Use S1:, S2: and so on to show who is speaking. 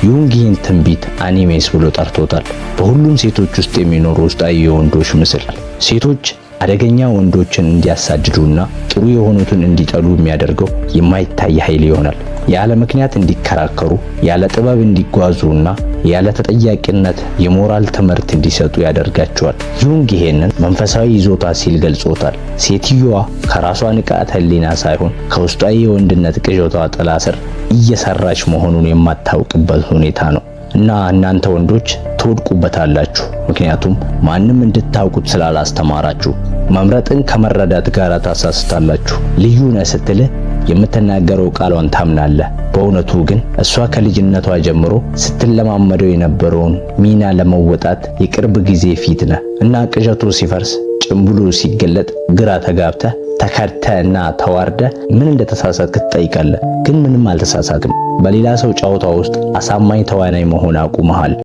S1: ዩንግ ይህን ትንቢት animus ብሎ ጠርቶታል። በሁሉም ሴቶች ውስጥ የሚኖሩ ውስጣዊ የወንዶች ምስል። ሴቶች አደገኛ ወንዶችን እንዲያሳድዱና ጥሩ የሆኑትን እንዲጠሉ የሚያደርገው የማይታይ ኃይል ይሆናል። ያለ ምክንያት እንዲከራከሩ፣ ያለ ጥበብ እንዲጓዙና ያለ ተጠያቂነት የሞራል ትምህርት እንዲሰጡ ያደርጋቸዋል። ዩንግ ይሄንን መንፈሳዊ ይዞታ ሲል ገልጾታል። ሴትዮዋ ከራሷ ንቃተ ህሊና ሳይሆን ከውስጧ የወንድነት ቅዠቷ ጥላ ስር እየሰራች መሆኑን የማታውቅበት ሁኔታ ነው። እና እናንተ ወንዶች ትወድቁበታላችሁ፣ ምክንያቱም ማንም እንድታውቁት ስላላስተማራችሁ። መምረጥን ከመረዳት ጋር ታሳስታላችሁ። ልዩ ነህ ስትልህ የምትናገረው ቃሏን ታምናለህ። በእውነቱ ግን እሷ ከልጅነቷ ጀምሮ ስትለማመደው የነበረውን ሚና ለመወጣት የቅርብ ጊዜ ፊት ነህ። እና ቅዠቱ ሲፈርስ፣ ጭምብሉ ሲገለጥ፣ ግራ ተጋብተህ፣ ተከድተህ እና ተዋርደህ ምን እንደተሳሳትክ ትጠይቃለህ። ግን ምንም አልተሳሳትክም። በሌላ ሰው ጨዋታ ውስጥ አሳማኝ ተዋናይ መሆን አቁመሃል።